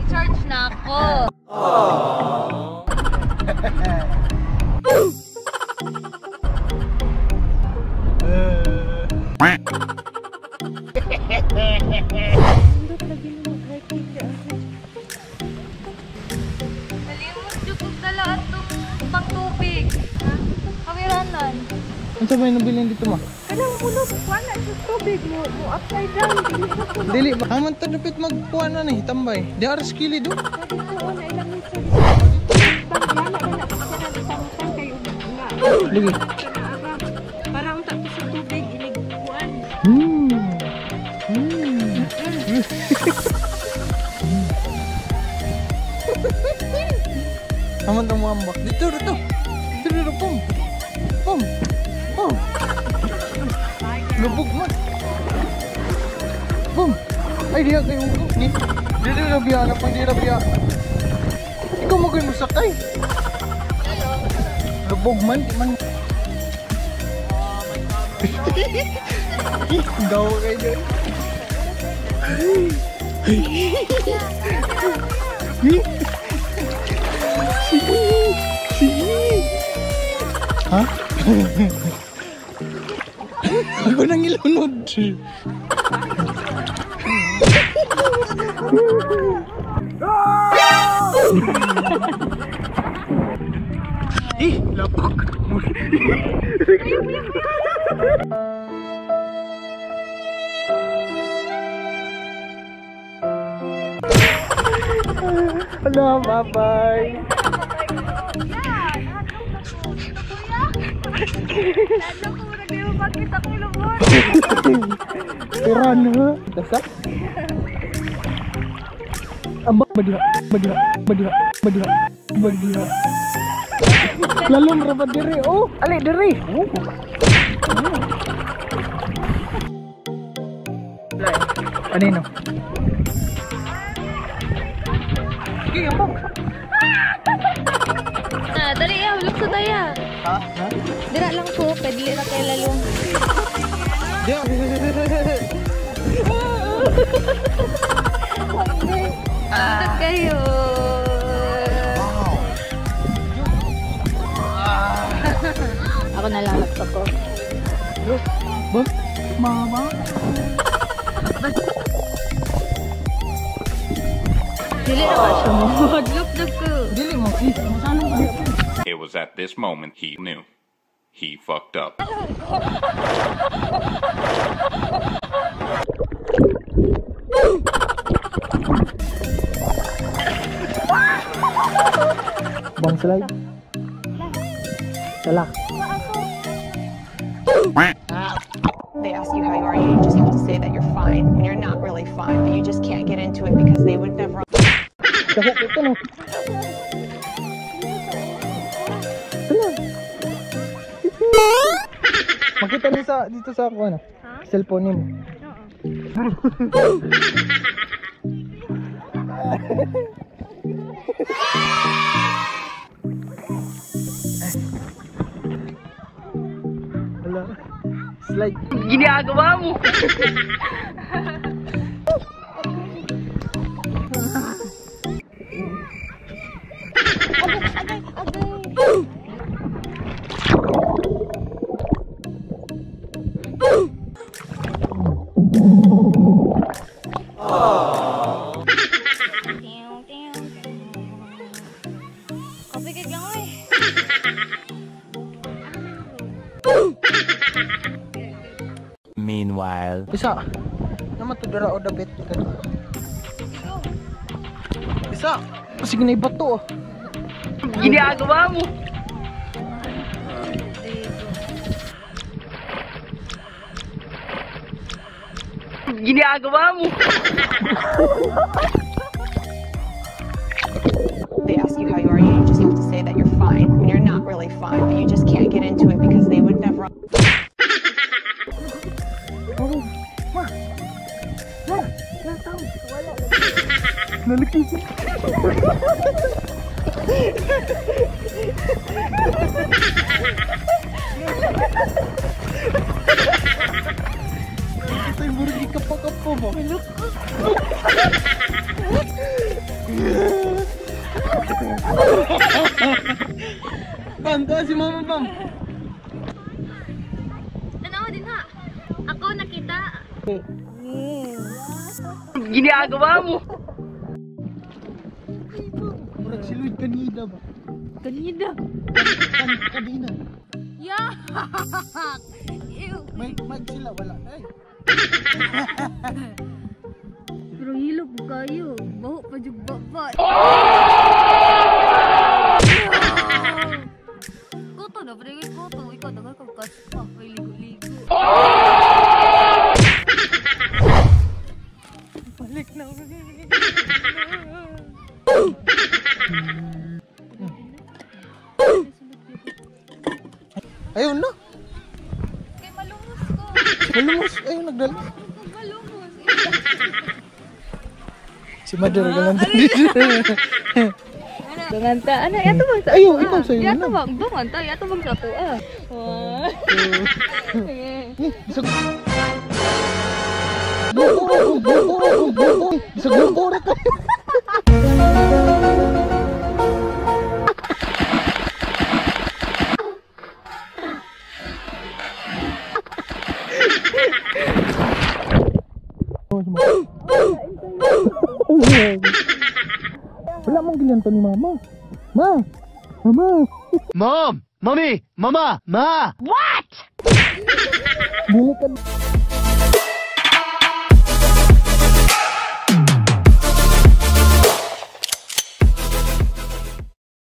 I-charge na ako. Nalimot jud kog dala atong pangtubig. Kawiranan. Unsa may nabilin dito ma? Kanang ulog, wala sa tubig mo, mo upside down. Dili ba? Haman ta dapat magkuha na ni tambay. Di aras kili do. Lagi. Para unta to sa tubig inig kuan. Haman ta mo ambak. Dito dito. Dito dito pum. Pum. Pum. Lubog man. Boom! Ay, diya kayo ko. Dili na biya na pang dili na biya. Ikaw mo kayo musakay. Lubog man, di man. Gawa kayo dyan. Sige! Sige! Ha? Ako nang ilunod. Ih, lapok. Hello, bye-bye. Piran ha? Dasak? Ambak ba diha? Ba diha? Ba diha? Ba diha? Ba diha? Lalom ra ba diri? Oh, ali diri. Oh. Anino? Sige, ambak. Ah, dali ya, hulog sa daya. Ha? Dira lang po, kay dili ra kay lalong. Diya. Ambak kayo. Ako na lang laptop ko. Ba? Mama? Dili na ba siya mo? Look, look ko. Dili mo. It was at this moment he knew. He fucked up. Bang slide. Salah. They ask you how you are, you just have to say that you're fine when you're not really fine, but you just can't get into it because they would never. Makita niyo sa dito sa ako ano? Cellphone niyo. Oo. Wala. Slide. Ginagawa mo. Agay, agay. Kape kay lang oy. Meanwhile, isa. Naman to dira o dabit. Isa. Sige na ibato. Ginagawa mo. Ginagawa mo. They ask you how you are, you just have to say that you're fine when you're not really fine, but you just can't get into it because they would never. Oh, ma. Ma, nalaki. Ito yung burgi kapakapo mo. Bam, si mama, bam. Tanawa din ha. Ako nakita. Ginagawa mo. Murag si Lloyd kanina ba? Kanina. Kanina. Yak! Ew. May mic sila, wala. Ay. Pero hilo po kayo. Baho pa jug baba. Kuto na, pre. Kuto. Ikaw, dagal kang kaspa. May ligo-ligo. Balik na. Ayun na. Kay malumos ko. Malumos. Ayun, nagdala. Malumos. Si Mother, galang dito. Dunganta. Ano, yato bang sa Ayaw, ikaw sa'yo Yato na. bang, dunganta, yato bang sa ato ah. Wow. Bisag... Go, go, go, go, go, go. Bisag go, go, ra kayo. Wala mong gilyanto ni Mama. Ma! Mama! Mom! Mommy! Mama! Ma! Dili ka.